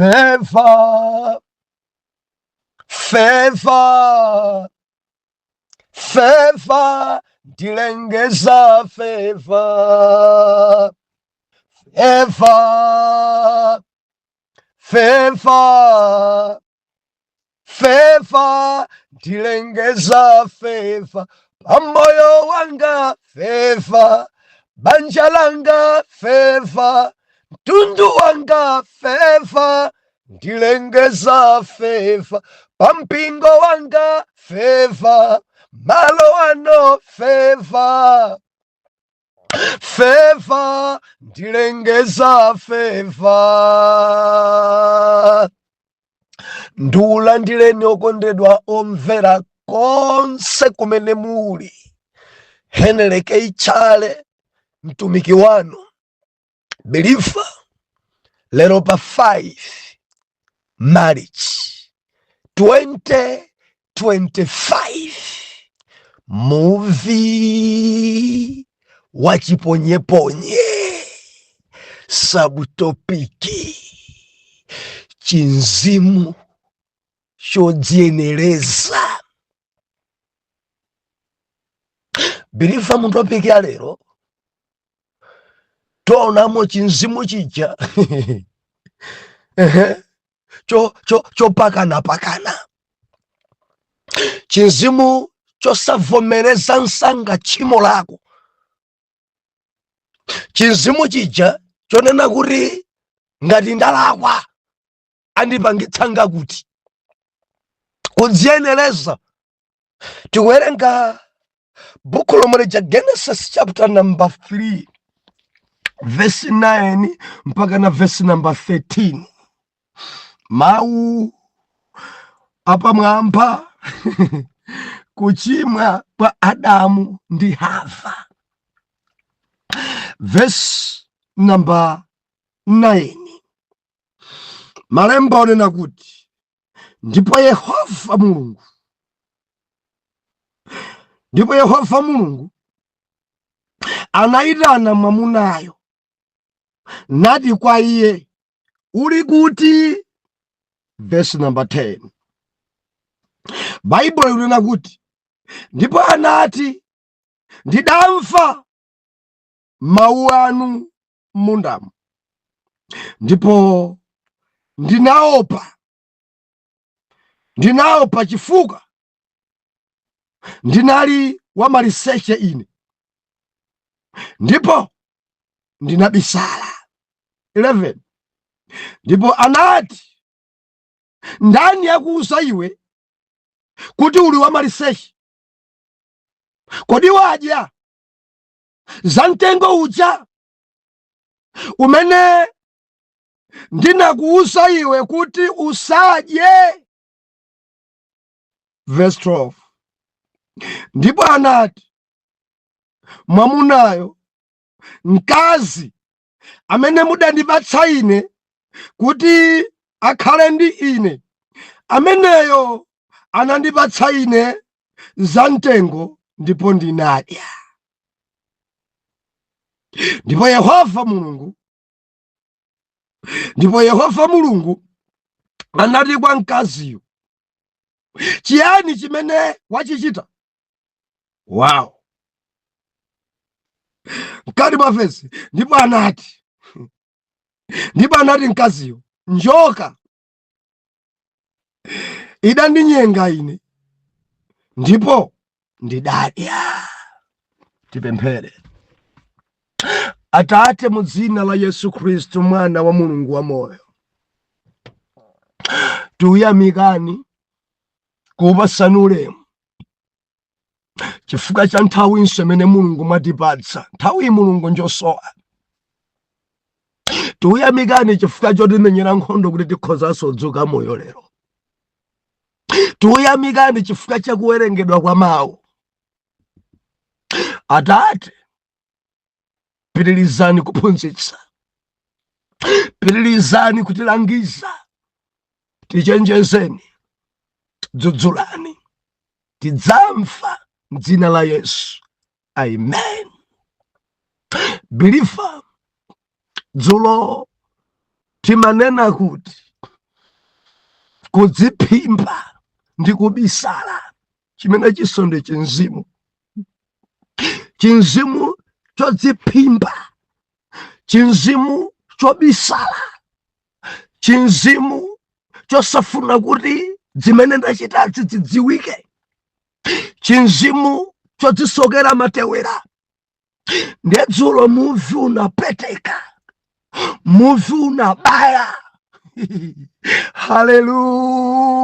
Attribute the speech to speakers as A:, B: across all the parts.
A: Favor, favor, favor, ndilengeza favor, favor, favor, favor, ndilengeza favor pamoyo wanga, favor banja langa, favor mtundu wanga, favor ndilengeza favor pampingo wanga, favor malo ano, favor, favor, ndilengeza favor. Ndiulandireni okondedwa omvera konse kumene muli. Henry K Chale, mtumiki wanu believer, lero pa 5 March 2025, muvi wa chiponyeponye, subtopic chinzimu chodziyenereza. Believer, mu topic ya lero tionamo chinzimu chija chopakanapakana, chinzimu chosavomereza msanga tchimo lako, chinzimu chija chonena kuti ngati ndalakwa andipangitsa ngakuti, kudziyenereza. Tikuwerenga buku lomwe lija, Genesis chapter number 3 verse 9 mpaka na verse number 13. Mawu apamwamba, kuchimwa kwa Adamu ndi Hava. Verse number 9, malemba onena kuti, Ndipo Yehova Mulungu anayitana mwamunayo nati kwa iye, "Uli kuti?" Verse number 10, Baibulo ikunena kuti, ndipo anati, "Ndidamva mawu anu m'mundamo, ndipo ndinaopa, ndinaopa chifukwa ndinali wamaliseche ine, ndipo ndinabisala." 11, ndipo anati, "Ndani akuuza iwe kuti uli wamaliseche? Kodi wadya za mtengo uja umene ndinakuuza iwe kuti usadye?" Verse 12, ndipo anati mwamunayo, "Mkazi amene mudandipatsa ine kuti akhale ndi ine, ameneyo anandipatsa ine za mtengo, ndipo ndinadya." Ndipo Yehova Mulungu anati kwa mkaziyo, "Chiyani chimene wachichita?" Wow! Mkati mwa vesi, ndipo anati mkaziyo, "Njoka idandinyenga ine, ndipo ndidadya." Tipemphere. Atate, mu dzina la Yesu Khristu, mwana wa Mulungu wa moyo, tikuyamikani, kukupatsani ulemu chifukwa cha nthawinso imene Mulungu mwatipatsa. Nthawi, Mulungu, njosowa. Tikuyamikani chifukwa chotimenyera nkhondo kuti tikhozanso kudzuka moyo lero. Tikuyamikani chifukwa cha kuwerengedwa kwa mawu. Atate, pitirizani kuphunzitsa, pitirizani kutilangiza, tichenjezeni, dzudzulani, tidzamva mdzina la Yesu, amen. Believer, dzulo timanena kuti Kudziphimba ndi kubisala, chimene chisonde chinzimu, chinzimu chodziphimba, chinzimu chobisala, chinzimu chosafuna kuti zimene ndachitazi zidziwike, chinzimu chodzisokera matewera. Ndiye dzulo muvi unapeteka, muvi unabaya. Haleluya!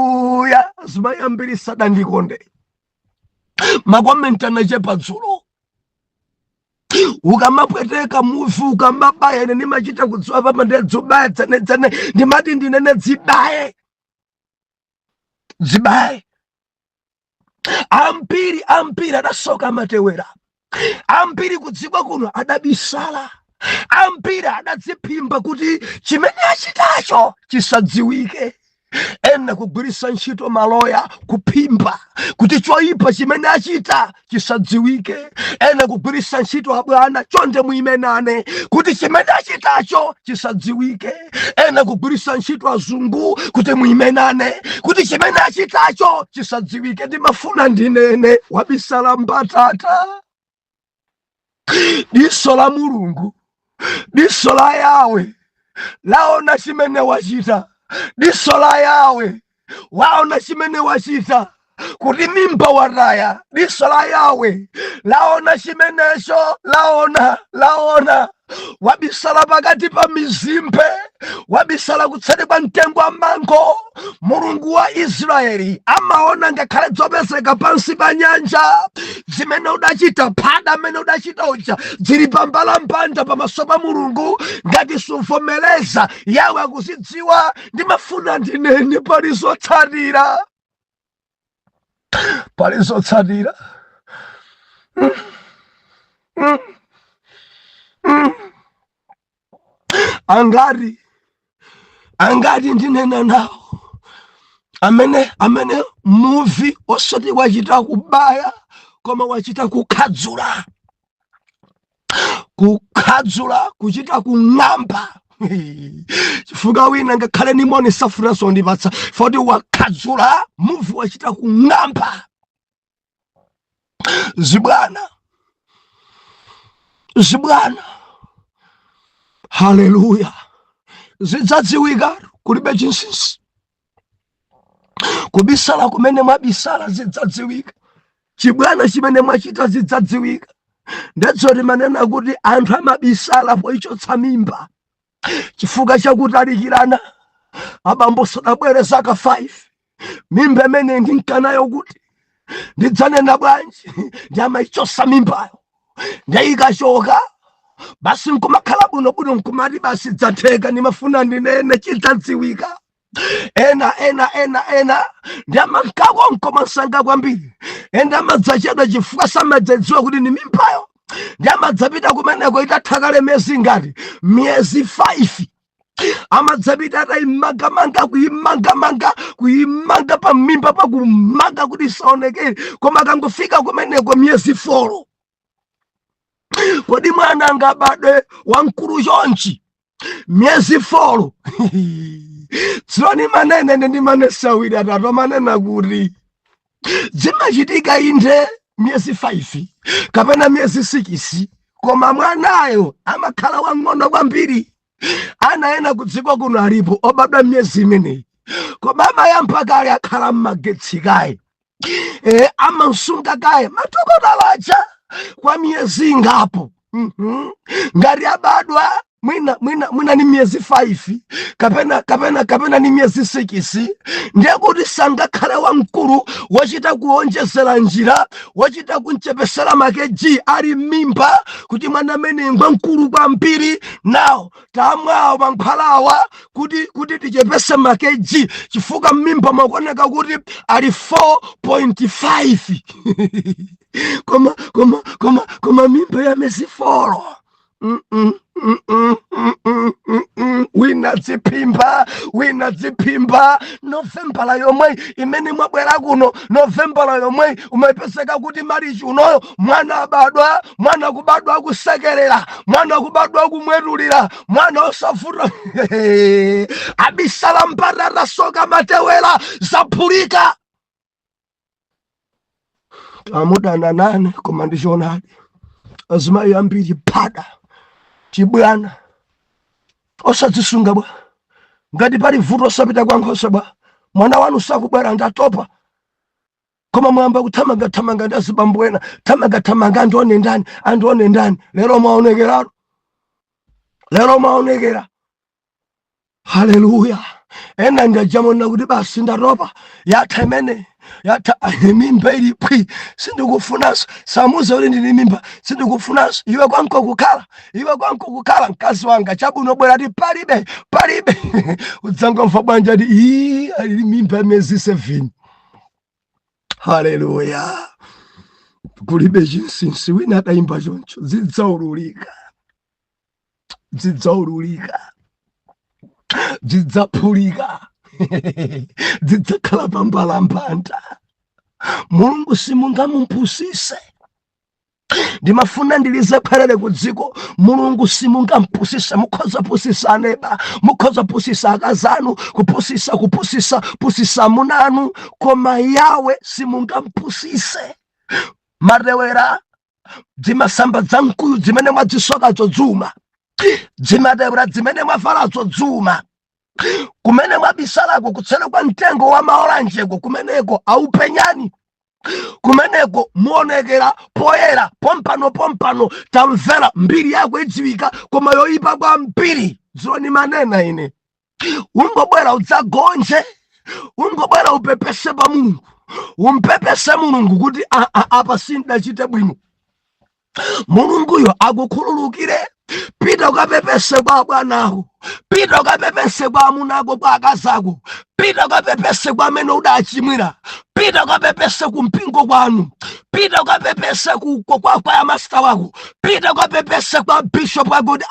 A: Azimayi ambiri sadandikonde, ma comment anachepa dzulo. Ukamapweteka muvi, ukamabaya, ine ndimachita kudziwa papa. Ndiye dzubaya tsenetsene, ndimati ndinene dzibaye, dzibaye. Ambiri, ambiri adasoka matewera, ambiri kudziko kuno adabisala, ambiri adadziphimba kuti chimene achitacho chisadziwike. Ena kugwiritsa ntchito maloya kuphimba kuti choyipa chimene achita chisadziwike. Ena kugwiritsa ntchito abwana, "Chonde muyimenane," kuti chimene achitacho chisadziwike. Ena kugwiritsa ntchito azungu kuti muyimenane kuti chimene achitacho chisadziwike. Ndimafuna ndinene, wabisala mbatata, diso la Mulungu, diso la Yawe laona chimene wachita. Diso la Yawe waona chimene wachita, kuti mimba wataya. Diso la Yawe laona chimenecho, laona, laona. Wabisala pakati pa mizimbe, wabisala kutseri kwa mtengo wa mango. Mulungu wa Israeli amaona ngakhale zopezeka pansi pa nyanja. Zimene udachita, phada amene udachita uja, zili pambalambanda pamaso pa Mulungu. Ngati suvomereza, Yawe akuzidziwa. Ndimafuna ndinene, pali zotsatira, pali zotsatira. Angati, angati ndinena nawo amene muvi osati wachita kubaya, koma wachita kukhadzula, kukhadzula, kuchita kung'amba, chifukwa wina ngakhale nimoni safunanso ndipatsa foti wakhadzula muvi, wachita kung'amba. Zibwana, zibwana. Haleluya! Zidzadziwika, kulibe chinsinsi. Kubisala kumene mwabisala zidzadziwika, chibwana chimene mwachita zidzadziwika. Ndedzoti manena kuti anthu amabisala poichotsa mimba chifukwa chakutalikirana. Abambo sadabwere zaka 5, mimba imene ndinkanayo kuti ndidzanena bwanji? Ndi amayichosa mimbayo, ndiyikachoka basi, nkumakhala bwinobwino, nkumati basi dzatheka. Ndimafuna ndinene, chidzadziwika. Ena, ena, ena, ena ndi amankakonko masanga kwambiri, ena amadzachedwa chifukwa samadzadziwa kuti ni mimbayo, ndi amadzapita kumeneko itatha kale miyezi ngati miyezi 5. Amadzapita atayimangamanga, kuyimangamanga, kuyimanga pamimba, pakumanga kuti isaonekere, koma akangofika kumeneko miyezi 4. Kodi mwana angabadwe wamkulu chonchi miyezi 4? Tsoni manene ndi manesi awiri atatu amanena kuti zimachitika inde miyezi 5 kapena miyezi 6, koma mwanayo amakhala wang'ono kwambiri. Ana ena kudziko kuno alipo obadwa miyezi imeneyi, koma amayamba kale akhala mmagetsi kaye, amamsunga kaye madokotala aja kwa miyezi ingapo. Ngati abadwa mwina ni miyezi 5 kapena ni miyezi 6, ndiye kuti sangakhale wamkulu wachita kuonjezera njira, wachita kunchepesera ma kg ali m'mimba, kuti mwana amene ngwamkulu kwambiri, nawo tamwawo mankhwalawa kuti tichepese ma kg, chifukwa m'mimba mwakuoneka kuti ali 4.5, koma mimba ya miyezi 4. Mm, mm, mm, mm, mm, mm, mm. Wina dziphimba, wina dziphimba. Novembala yomwe imene mwabwera kuno, Novembala yomwe umapezeka kuti Marichi unoyo mwana abadwa, mwana kubadwa akusekerera, mwana kubadwa akumwetulira, mwana osavuta abisala mbatata, soka matewera, zaphulika. Amudana nane, koma ndichoonadi. Azimayi ambiri phada, chibwana, osadzisunga bwa. Ngati pali vuto, osapita kwa nkhosa bwa? Mwana wanu sakubwera, ndatopa. Koma mwamba kuthamangathamanga ndi azibambo ena, thamangathamanga, andione ndani, andione ndani? Lero mwaonekeratu, lero mwaonekera. Haleluya! Ena ndajamona kuti basi, ndatopa, yatha imene yatha, mimba ili pwi, sindikufunanso. Samuze kuti ndili mimba, sindikufunanso. Iwe kwanko kukhala, iwe kwanko kukhala mkazi wanga chabwino, bwera ti palibe, palibe. Udzangomva bwanja ti ii, ali mimba miyezi 7. Haleluya! Kulibe chinsinsi, wina adayimba choncho. Zidzaululika, zidzaululika, zidzaphulika, zidzakhala pambalambanda. Mulungu simungamumpusise. Ndimafuna ndilize khwerere ku dziko. Mulungu simungampusise. Mukhoza pusisa aneba, mukhoza pusisa akazanu, kupusisa, kupusisa, pusisa amunanu, koma Yawe simungampusise. Matewera, dzimasamba dza mkuyu dzimene mwadzisokazo dzuma, dzimatewera dzimene mwavalazo dzuma, kumene mwabisalako kutsera kwa mtengo wa maolanjeko, kumeneko aupenyani, kumeneko muonekera poyera pompano pompano. Tamvera, mbiri yako idziwika, koma yoyipa kwambiri. Dzulo manena ine, ungobwera udzagonje, ungobwera upepese pa Mulungu, umpepese Mulungu kuti apa sindachite bwino. Mulunguyo akukhululukire. Pita ukapepese kwa bwanako, pita ukapepese kwa amunako, kwa akazako, pita ukapepese kwa amene udachimwira, pita ukapepese ku mpingo kwanu, pita ukapepese kwa masita wako, pita ukapepese kwa bishop wako kuti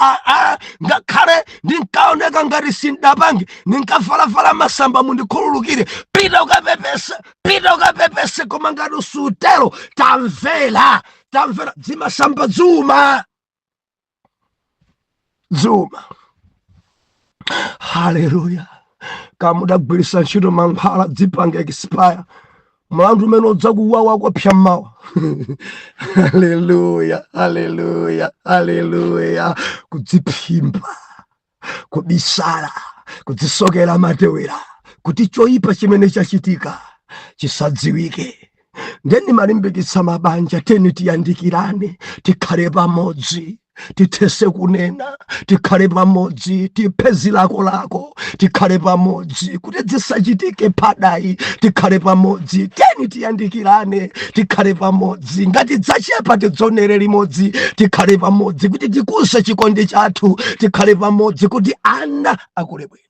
A: ngakhale ndinkaoneka ngati sindapange, ndinkavalavala masamba, mundikhululukire. Pita ukapepese, pita ukapepese. Koma ngati usutero, tamvera, tamvera, dzimasamba dzuma, dzuma. Haleluya! Kamudagwiritsa ntchito mankhwala, dzipanga expire, mlandu umene udzakuwawa kopsa mmawa. Haleluya, haleluya, haleluya! Kudziphimba, kubisala, kudzisokera matewera kuti choyipa chimene chachitika chisadziwike. Ndeni malimbikitsa mabanja, teni tiyandikirane, tikhale pamodzi, tithese kunena, tikhale pamodzi, tiphe zilakolako, tikhale pamodzi kuti zisachitike phadayi. Tikhale pamodzi, teni tiyandikirane, tikhale pamodzi. Ngati dzachepa, tidzonere limodzi. Tikhale pamodzi kuti tikuse chikondi chathu, tikhale pamodzi kuti ana akule bwino.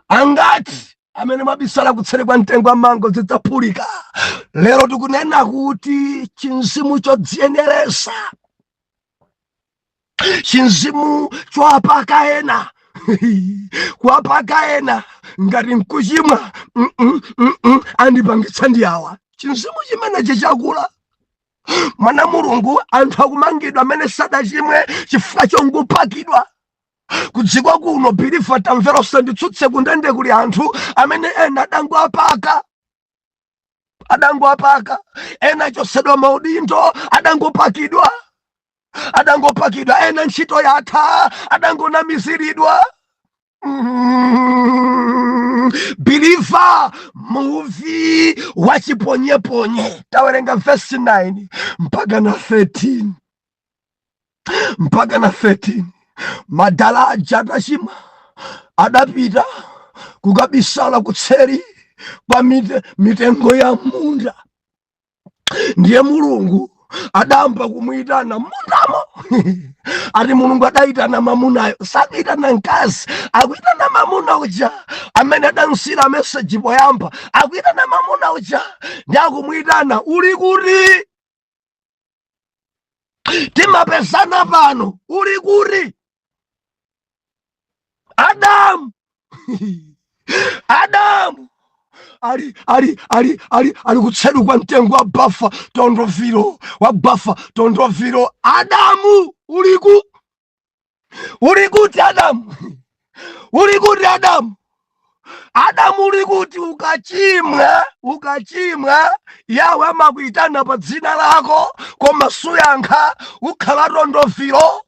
A: Angati amene mwabisala kutseri kwa mtengo wa mango, zidzaphulika. Lero tikunena kuti chinzimu chodziyeneresa, chinzimu choapaka ena, kuapaka ena ngati nkuchimwa, andipangitsa ndi awa. Chinzimu chimenechi chakula, mwana Mulungu. Anthu akumangidwa amene sadachimwe chifukwa chongopakidwa kudziko kuno. Believer, tamvera, usanditsutse. Kundende kuli anthu amene ena adangoapaka, adangoapaka. Ena achosedwa maudindo, adangopakidwa, adangopakidwa. Ena ntchito yatha, adangonamiziridwa. Believer, muvi wachiponyeponye. Tawerenga verse 9 mpaka na 13, mpaka na 13. Madala aja atachimwa adapita kukabisala kutseri kwa mitengo ya munda. Ndiye Mulungu adamba kumuyitana mundamo. Ati Mulungu adayitana mamunayo, sakuyitana mkazi, akuyitana mamuna uja amene adamsira meseji poyamba. Akuyitana mamuna uja ndi akumuyitana, "Uli kuti?" Timapezana pano, uli kuti Adamu? Adamu ali ali ali ali ali kutseri kwa mtengo wa bafa tondoviro, wa bafa tondoviro. Adamu, uliku uli kuti Adamu? Uli kuti Adamu? Adamu, uli kuti? Ukachimwa, ukachimwa, Yawe amakuitana pa dzina lako koma suyankha, ukhala tondoviro.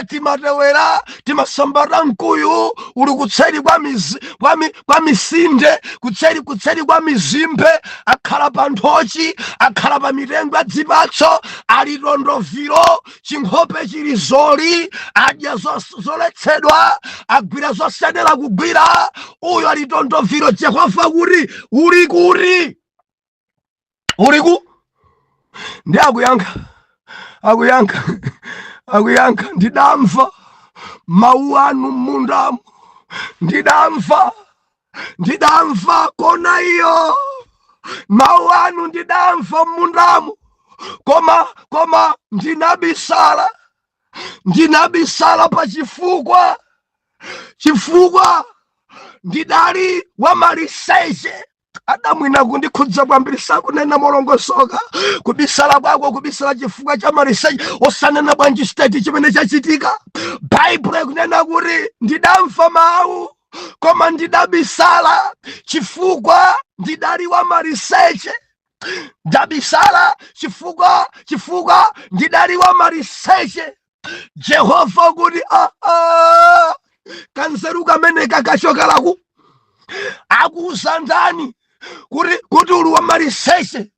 A: Timatewera, timasambata mkuyu, uli kutseri kwa, mizi, kwa, mi, kwa misinde, kutseri kwa mizimbe, akhala pa nthochi, akhala pa mitengo ya dzipatso, ali tondoviro, chinkhope chili zoli, adya zoletsedwa, agwira zosenera kugwira, uyo ali tondoviro. Jehova kuti, "Uli kuti? Uli ku?" Ndi akuyankha, akuyankha, akuyankha, "Ndidamva mawu anu m'mundamu, ndidamva, ndidamva kona iyo, mawu anu ndidamva m'mundamu, koma ndinabisala, ndinabisala pa chifukwa ndidali wamaliseche." Adamu ina kundikhudza kwambiri, sakunena molongosoka kubisala kwako, kubisala chifukwa cha maliseche. Osanena bwanji state chimene chachitika? Baibulo ikunena kuti, "Ndidamva mawu koma ndidabisala chifukwa ndidali wamaliseche. Ndabisala chifukwa ndidali wamaliseche." Jehova kuti, "Aa, kanzeru kamene kakachokeraku? Akuuza ndani kuti uli wamaliseche?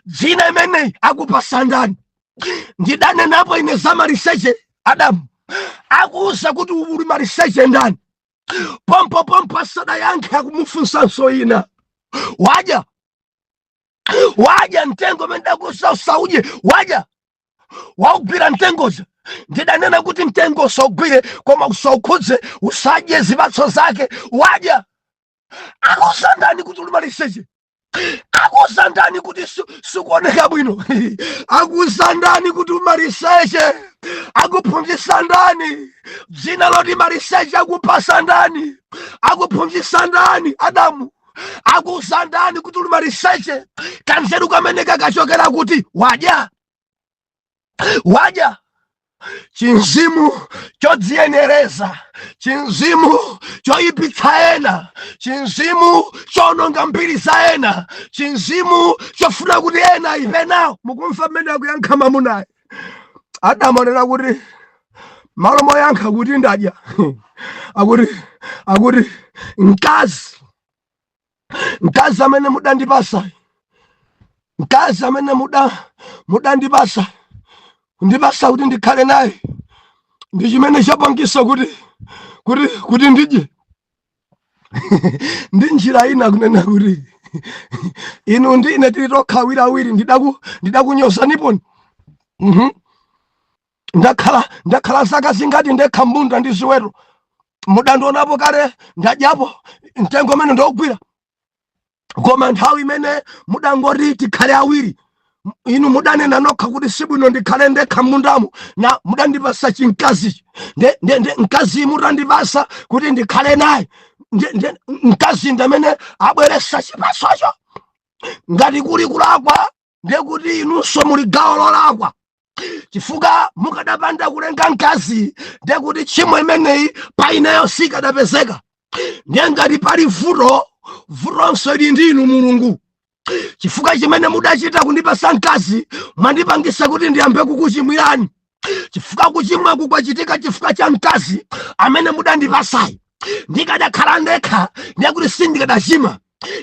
A: Dzina imeneyi akupasa ndani? Ndidanenapo ine za maliseche? Adamu, akuuza kuti uli maliseche ndani?" Pompo pompo asadayankhe, akumufunsanso ina, "Wadya, wadya mtengo umene ndakuuza usaudye? Wadya, waugwira mtengoja? Ndidanena kuti mtengo usaugwire, koma usaukhudze, usadye zipatso zake. Wadya? Akuuza ndani kuti uli maliseche? Akuuza ndani kuti sikuoneka bwino? Akuuza ndani kuti umaliseche? Akuphunzitsa ndani dzina loti maliseche? Akupasa ndani? Akuphunzitsa ndani? Adamu, akuuza ndani kuti uli maliseche? Kanzeru kamene kakachokera kuti? Wadya, wadya?" Chinzimu chodziyenereza, chinzimu choyipitsa ena, chinzimu chononga mbiri za ena, chinzimu chofuna kuti ena ayipe nawo. Mukumva mmene akuyankha mamunayi? Adamu anena kuti, malo moyankha kuti ndadya, akuti, "Mkazi amene mudandipasa, mkazi amene mudandipasa, kundipasa kuti ndikhale naye, ndi chimene chapangisa kuti ndidye." Ndi njira ina kunena kuti, inu ndi ine tili tokha awiriawiri, ndidakunyozaniponi? Ndakhala zaka zingati ndekha mbunda ndi ziweto? Mudandionapo kale ndadyapo mtengo umene ndogwira? Koma nthawi imene mudangoti tikhale awiri, inu mudanena nokha kuti sibwino ndikhale ndekha mmundamu, na mudandipasa chimkazichi. Nde mkazi mutandipasa kuti ndikhale naye, nde mkazi ndamene abweresa chipasocho. Ngati kuli kulakwa, ndekuti inunso muli gawo lolakwa, chifukwa mukadapanda kulenga mkazi, ndekuti tchimo imeneyi pa ineyo sikadapezeka. Ndiye ngati pali vuto, vutonso ili ndinu Mulungu, chifukwa chimene mudachita kundipasa mkazi, mwandipangisa kuti ndiyambe kukuchimwirani, chifukwa kuchimwaku kwachitika chifukwa cha mkazi amene mudandipasayi. Ndikadakhala ndekha, ndiye kuti sindikadachimwa.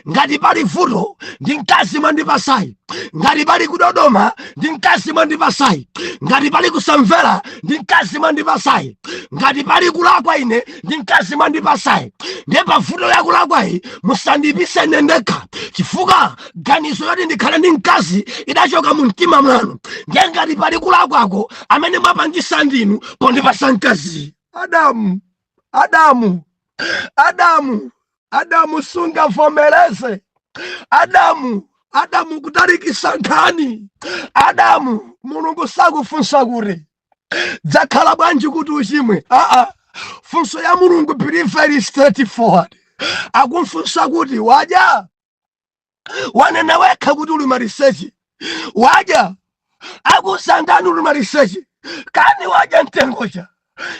A: Ngati pali vuto, ndi mkazi mwandipasayi. Ngati pali kudodoma, ndi mkazi mwandipasayi. Ngati pali kusamvera, ndi mkazi mwandipasayi. Ngati pali kulakwa ine, ndi mkazi mwandipasayi. Ndiye pavuto ya kulakwayi musandipise ine ndekha, chifukwa ganizo yoti ndikhale ndi mkazi idachoka mu mtima mwanu. Ndiye ngati pali kulakwako, amene mwapangisa ndinu pondipasa mkazi." Adamu, Adamu, Adamu, Adamu, sungavomereze Adamu. Adamu kutalikisa nkhani. Adamu, Mulungu sakufunsa kuti dzakhala bwanji kuti uchimwe. Aa, funso ya Mulungu ili very straightforward. Akumfunsa kuti wadya, wanena wekha kuti uli maliseche, wadya, akusandani uli maliseche, kani wadya mtengocha?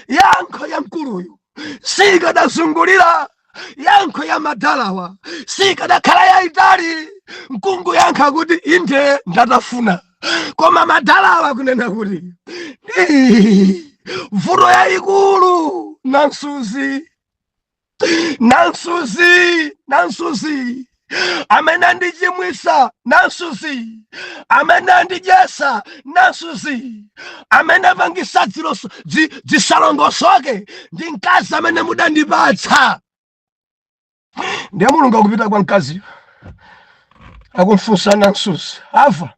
A: Yankho ya mkuluyu sikadazungulira, yankho ya madalawa sikadakhala yayitali. Mkungu yankha kuti inde, ndatafuna. Koma madalawa kunena kuti, "Ii, vuto yayikulu nansuzi, nansuzi, nansuzi amene andichimwisa, nansuzi amene andidyesa, nansuzi amene apangisa zisalongosoke ndi mkazi amene mudandipatsa." Ndiye Mulungu akupita kwa mkaziyo, akumfunsa nansuzi, "Ava,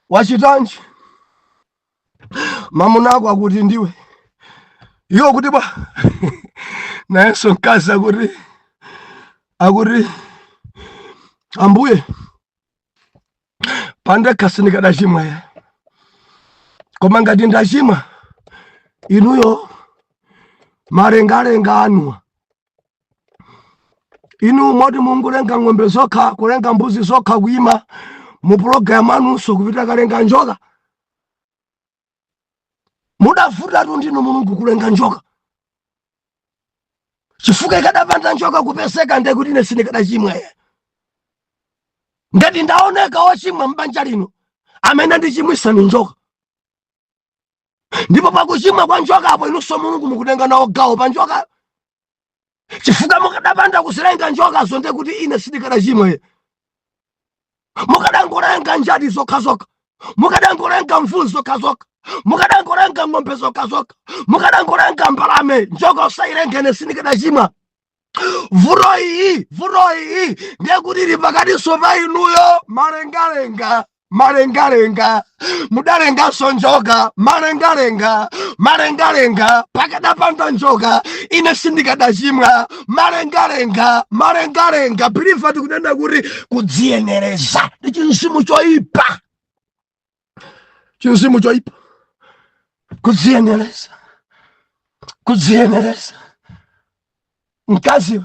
A: wachitanji? Mamuna ako akuti ndiwe." Iwo kuti bwa? Nayenso mkazi akuti, "Ambuye, pandekha sindikadachimwa ya, koma ngati ndachimwa, inuyo malengalenga anuwa, inu moti mungulenga ng'ombe zokha, kulenga mbuzi zokha, kuyima mu pulogalamu anunso kupita kalenga njoka, mudavutatu ndinu Mulungu kulenga njoka, chifukwa ikadapanda njoka kupezeka, ndiye kuti ine sindikadachimwa. Ngati ndaoneka wochimwa m'banja lino, amene ndichimwisa ni njoka, ndipo pakuchimwa kwa njokapo inunso Mulungu mukutenga nawo gawo pa njoka, chifukwa mukadapanda kuzilenga njokazo, ndiye kuti ine sindikadachimwa. Mukadangolenga njati zokhazokha, mukadangolenga mvulu zokhazokha, mukadangolenga ng'ombe zokhazokha, mukadangolenga mbalame, njoka usayilenga, ine sindikadachimwa. Vuto iyi, vuto iyi ndiye kuti ili pakatinso pa inuyo. Malengalenga, malengalenga, mudalenganso njoka. Malengalenga, malengalenga, pakadapanda njoka ine sindikadachimwa. Malengalenga, malengalenga." Believer, tikunena kuti kudziyenereza ndi chinzimu choyipa, chinzimu choyipa. Kudziyenereza, kudziyenereza. "Mkaziwe,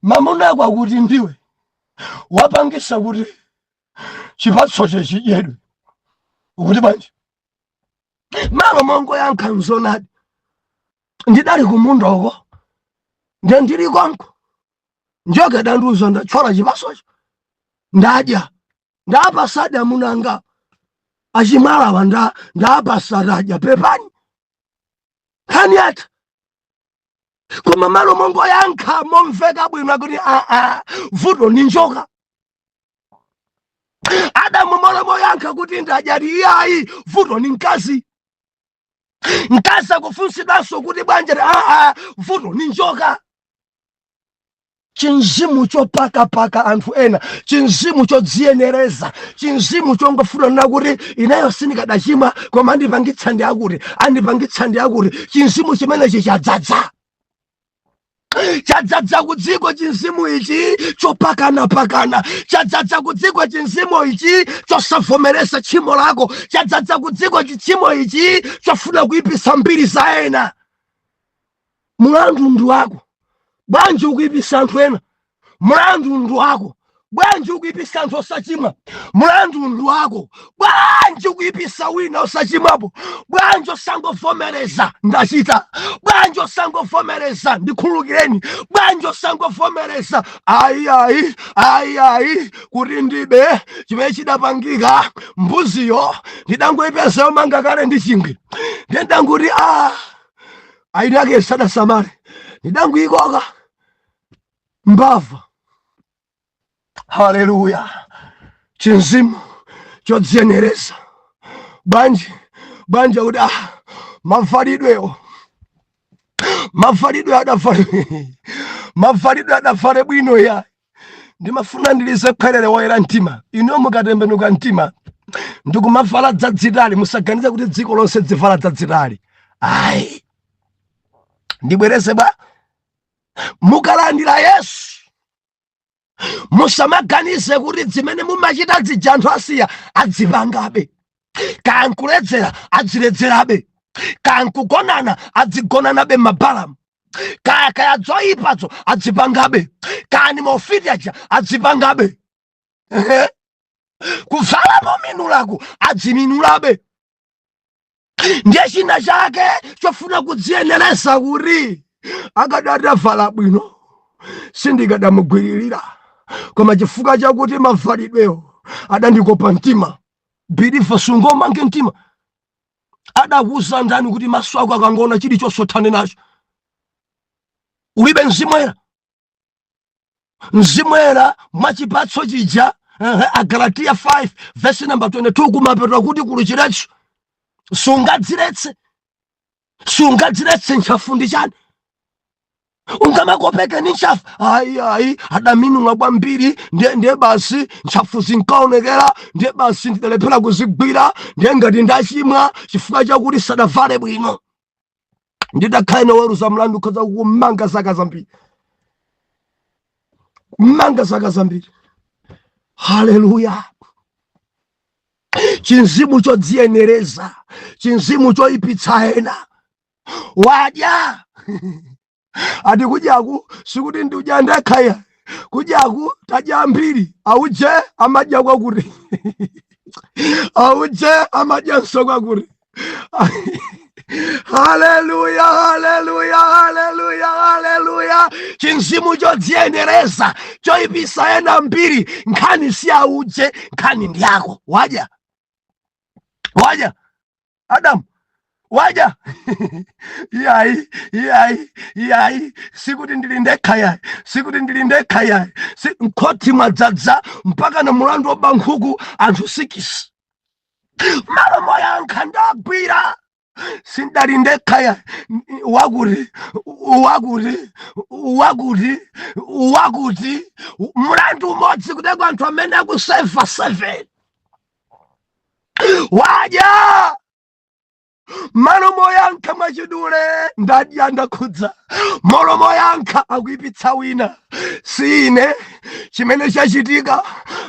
A: mamuna ako akuti ndiwe wapangisa kuti chipatsocho chidyedwe, ukuti bwanji?" Malo mongoyankha nzonadi, "Ndidali kumunda uko, nde ndili konko, njoka idandiuza, ndathyola chipatsocho, ndadya, ndapasadi amunanga achimwalawa, ndapasa tadya, pepani." Nkhani yatha. Koma malo mongoyankha momveka bwino kuti aa, vuto ni njoka, Adamu malo moyankha kuti ndadyati, iyayi, vuto ni mkazi. Mkazi akufunsidwanso kuti bwanja? Aa, vuto ni njoka. Chinzimu chopakapaka anthu ena, chinzimu chodziyenereza, chinzimu chongofuna kuti ineyo sindikadachimwa, koma andipangitsa ndi akuti, andipangitsa ndi akuti. Chinzimu chimenechi chadzadza, chadzadza kudziko. Chinzimu ichi chopakanapakana chadzadza kudziko. Chinzimu ichi chosavomereza tchimo lako chadzadza kudziko. Chichimo ichi chofuna kuyipisa mbiri za ena. Mulandu ndi wako, bwanji ukuyipisa anthu ena? Mulandu ndi wako, bwanji ukuyipisa anthu osachimwa? Mulandu ndi wako, bwanji ukuyipisa wina osachimwapo? Bwanji osangovomereza, "Ndachita"? Bwanji osangovomereza, "Ndikhululukireni"? Bwanji osangovomereza? "Ayi, ayi, ayi, ayi, kuti ndibe chimene chidapangika, mbuziyo ndidangoyipeza yomanga kale ndi chingwe, ndiye ndanguti a aini ake sadasamale, ndidangoyikoka mbava." Haleluya! Chinzimu chodziyenereza. Bwanji? Bwanji? Kuti ah, mavalidwewo, mavalidwe adavale, mavalidwe adavale bwino ya. Ndimafuna ndilize khwerere woyera mtima. Inuyo mukatembenuka mtima ndikumavala dzadzitali, musaganize kuti dziko lonse dzivala dzadzitali, ayi. Ndibwereze bwa, mukalandira Yesu Musamaganize kuti zimene mumachita zija anthu asiya, adzipangabe. Kaya nkuledzera, adziledzerabe. Kaya nkugonana, adzigonanabe m'mabalamu. Kaya dzoyipazo, adzipangabe. Kaya ni maufiti aja, adzipangabe. Ehe. Kuvala mominulaku, adziminulabe. Ndiye china chake chofuna kudziyeneresa kuti akadatavala bwino sindikadamugwiririra, koma chifukwa chakuti mavalidwewo adandikopa mtima. Believer, sungomange mtima. Adakuuza ndani kuti maso ako akangoona chilichonse uthane nacho? Ulibe Mzimu Woyera. Mzimu Woyera mwachipatso chija, Agalatiya 5 verse number 22, kumapeto kuti kuli chiletso. Sungadziletse, sungadziletse. Ntchafu ndi chani? Ungamakopeke ni ntchafu? Ayi, ayi, adaminula kwambiri, ndiye basi ntchafu zinkaonekera, ndiye basi ndidalephera kuzigwira, ndiye ngati ndachimwa chifukwa chakuti sadavale bwino. Ndidakhala ine weruza mlandu, khoza kumanga zaka zambiri, kumanga zaka zambiri. Haleluya! Chinzimu chodziyenereza, chinzimu choyipitsa ena. Wadya, ati kudyaku sikuti ndidya ndekhaya, kudyaku tadya ambiri. Auje amadya kwakuti, auje amadyanso kwakuti. Haleluya, haleluya, haleluya, haleluya! Chinzimu chodziyenereza, choyipisa ena mbiri. Nkhani si auje, nkhani ndi yako. Wadya, wadya, Adamu, wadya. Iyayi, iyayi, iyayi, sikuti ndili ndekha yayi, sikuti ndili ndekha yayi. Si, mkhoti mwadzadza mpaka na mulandu woba nkhuku anthu 6. Malo moyankha ndagwira, sindali ndekha yayi, wakuti, wakuti, wakuti, wakuti. Mulandu umodzi kuteko anthu amene akusefa 7. Wadya, malo moyankha mwachidule, ndadya, ndakhudza. Malo moyankha akuyipitsa wina. Si ine, chimene chachitika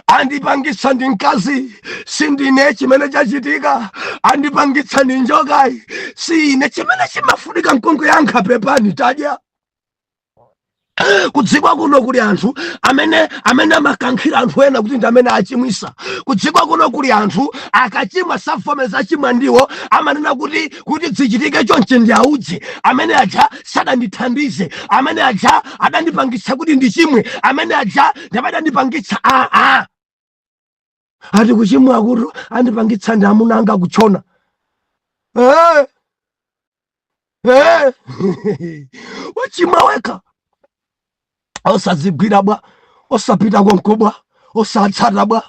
A: andipangitsa ndi mkazi. Sindine, chimene chachitika andipangitsa ndi njokayi. Si ine. Chimene chimafunika nkungoyankha, pepani, tadya. Kudziko kuno kuli anthu amene amakankhira anthu ena kuti ndi amene achimwisa. Kudziko kuno kuli anthu akachimwa savomereza achimwa ndiwo, amanena kuti zichitike chonche ndi audze amene aja sadandithandize, amene aja adandipangitsa kuti ndichimwe, amene aja ndi amene adandipangitsa. Aa, ati kuchimwa kuti andipangitsa ndi amuna anga kuchona. Eh. Wachimwa wekha, osadzigwira bwa, osapita konko bwa, osatsata bwa?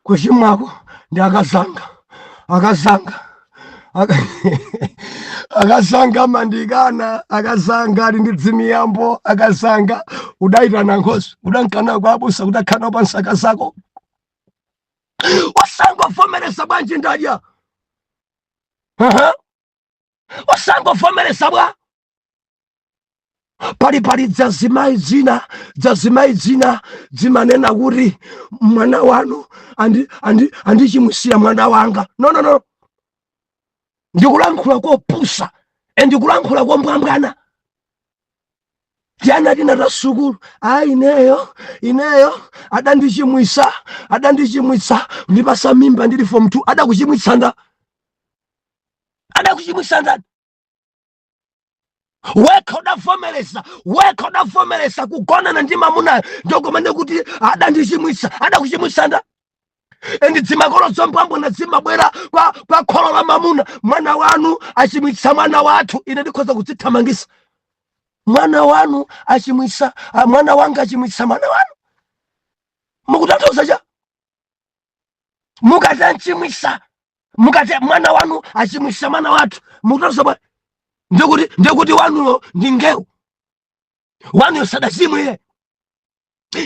A: Kuchimwako ndi akazanga, akazanga, akazanga mandikana, akazanga ali ndi dzimiyambo, akazanga. Udayitana nkhosi, udankana kwa abusa kuti akhana pansi akazako. Osangovomereza bwanji, ndadya? Aha. Osangovomereza bwa? Pali dzazimayi dzina, dzazimayi dzina dzimanena kuti mwana wanu andichimwisira mwana wanga. No, no, no, ndikulankhula kopusa, ndikulankhula kombwambwana. Tiana tina ta sukulu, a ineyo adandichimwisa, adandichimwitsa ndipasa mimba ndili form 2. Adakuchimwitsa nda? Adakuchimwitsa ndani? Wekha udavomereza, wekha udavomereza kugonana ndi mamunayo, ndokomane kuti adandichimwitsa. Adakuchimwitsa nda? And dzimakolo zombwambwana zimabwera kwa kholo la mamuna, mwana wanu achimwitsa mwana wathu. Ine ndikhoza kudzithamangisa. Mwana wanu achimwitsa, mwana wanga achimwitsa mwana wanu, mukutanthauza cha? Mukati anchimwitsa, mukati mwana wanu achimwitsa mwana wathu, mukutanthauza bwa? Ndikuti wanuyo ndi ngewu, wanuyo sadachimwe.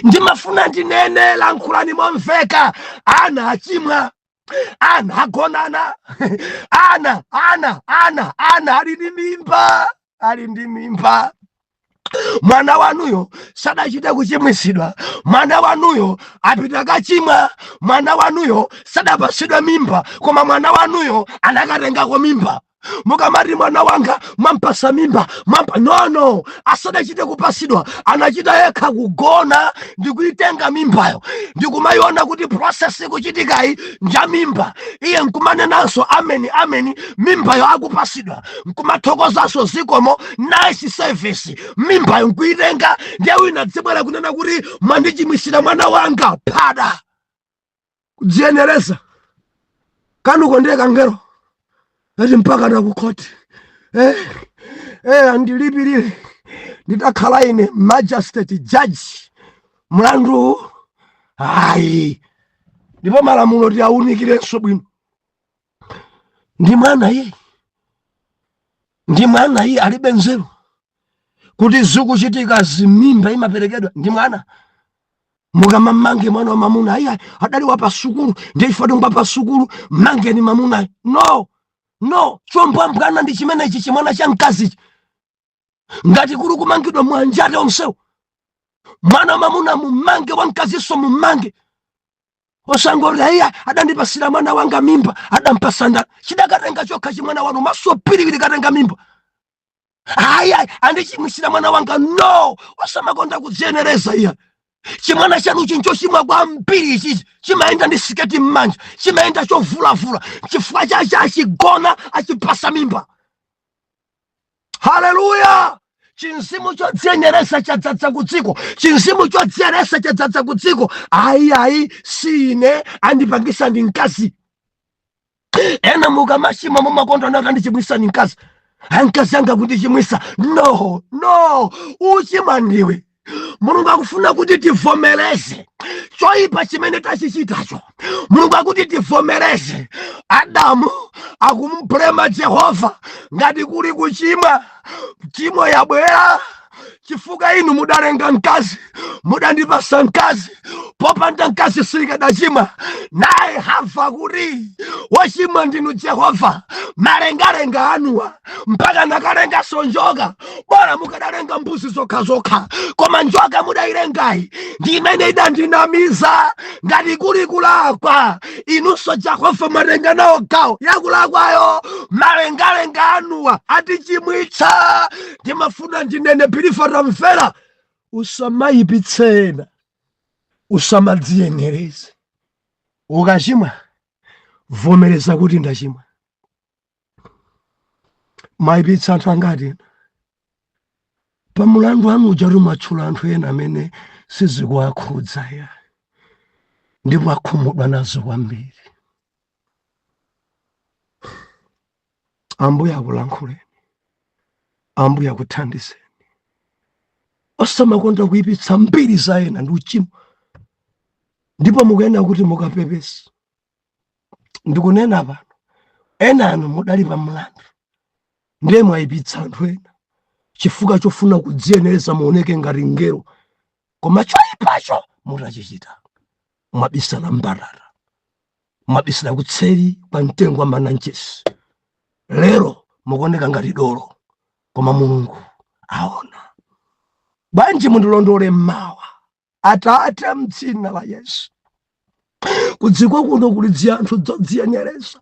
A: Ndimafuna ndinene, lankhulani momveka. Ana achimwa, ana agonana, ana ali ndi mimba, ali ndi mimba. Mwana wanuyo sadachite kuchimwisidwa, mwana wanuyo apita kachimwa. Mwana wanuyo sadapasidwe mimba, koma mwana wanuyo anakatengako mimba. Mukamati mwana wanga mwampasa mimba, mwampa, no, asadachite kupasidwa, anachita yekha kugona ndikuitenga mimbayo, ndikumayiona kuti process ikuchitikayi nja mimba. Iye nkumanenanso ameni, ameni, mimbayo akupasidwa, nkumathokozanso zikomo, nice service, mimbayo nkuitenga. Ndiye wina dzibwera kunena kuti mwandichimwisira mwana wanga. Phada kudziyenereza kanuko ndiye kangero ati mpaka nakukhoti andilipirire. Nditakhala ine magistrate judge, mlandu ayi, ndipo malamulo tiawunikirenso bwino. Ndi mwana iye, ndi mwana iye, alibe nzeru kuti zikuchitika zimimba imaperekedwa ndi mwana. Mukamammange mwana wa mamuna, ayi, adali wa pasukulu, ndiye chifukwa tingwa pasukulu, mmangeni mamunayo. No, chombwambwana ndi chimenechi, chimwana cha mkazichi. Ngati kuli kumangidwa mwanjate onsewo, mwana wa mamuna mummange, wamkazinso mummange. Osangoti ayiya adandipasira mwana wanga mimba. Adampasa ndani? Chidakatenga chokha chimwana wanu maso pirikiri katenga mimba. Ayi, andichimwisira mwana wanga. No, osamakonda kudziyenereza iya. Chimwana chanuchi nchochimwa kwambiri. Ichichi chimayenda ndi siketi m'manja, chimayenda chovulavula, chifukwa chache achigona achipasa mimba. Haleluya! Chinzimu chodziyeneresa chadzadza ku dziko, chinzimu chodziyeresa chadzadza ku dziko. Ayi, ayi, si ine, andipangisa ndi mkazi. Ena mukamachimwa mumakonda nati andichimwisa ndi mkazi, mkazi anga kundichimwisa. No, uchimwa ndiwe. Mulungu akufuna kuti tivomereze choyipa chimene tachichitacho. Mulungu akuti tivomereze. Adamu akumblema Jehova, ngati kuli kuchimwa, chimo yabwera chifukwa inu mudalenga mkazi, mudandipasa mkazi, popanda mkazi silikadachimwa. Naye Hava kuti wachimwa ndinu Jehova, malengalenga anuwa mpaka nakalenganso njoka. Bora mukadalenga mbuzi zokhazokha, koma njoka mudayilengayi ndi imene idandinamiza. Ngati kuli kulakwa, inunso Jehova mwatenga nawo gawo yakulakwayo, malengalenga anuwa atichimwitsa. Ndimafuna ndinene, believer, tamvera, usamayipitse ena, usamadziyenereze. Ukachimwa vomereza kuti ndachimwa. Mwayipitsa anthu angati ena pamulandu wanu uja? Kuti mwatchula anthu ena amene sizikuwakhudza ya, ndipo akhumudwa nazo kwambiri. Ambuye akulankhuleni, Ambuye akuthandizeni. Osamakonda kuyipitsa mbiri za ena, ndi uchimo, ndipo mukuyenera kuti mukapepese. Ndikunena pano, ena anu mudali pa mlandu, ndiye mwayipitsa anthu ena chifukwa chofuna kudziyenereza muoneke ngati ngelo, koma choyipacho mutachichita mwabisala mbatata, mwabisala kutseri kwa mtengo wa mananchesi. Lero mukuoneka ngati dolo, koma Mulungu aona. Bwanji mundilondole mmawa? Atate, mdzina la Yesu, kudziko kuno kuli dziyanthu dzodziyenereza,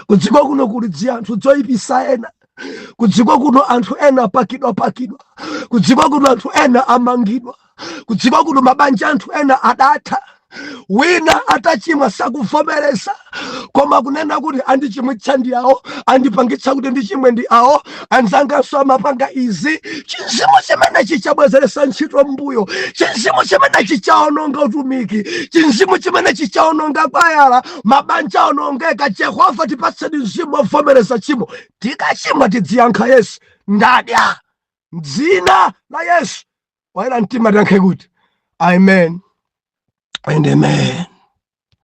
A: kudziko kuno kuli dziyanthu dzoyipisa ena, kudziko kuno anthu ena apakidwapakidwa, kudziko kuno anthu ena amangidwa, kudziko kuno mabanja anthu ena adatha. Wina atachimwa sakuvomereza, koma kunena kuti andichimwitsa ndi awo, andipangitsa kuti ndichimwe ndi awo, anzanganso amapanga izi. Chinzimu chimenechi chabwezeresa ntchito mbuyo, chinzimu chimenechi chaononga utumiki, chinzimu chimenechi chaononga kwayala, mabanja aonongeka. Jehova, tipatseni mzimu wovomereza chimo. Tikachimwa tidziyankha, "Yesu, ndadya." Mdzina la Yesu, wayera mtima tiyankhe kuti amen and amen.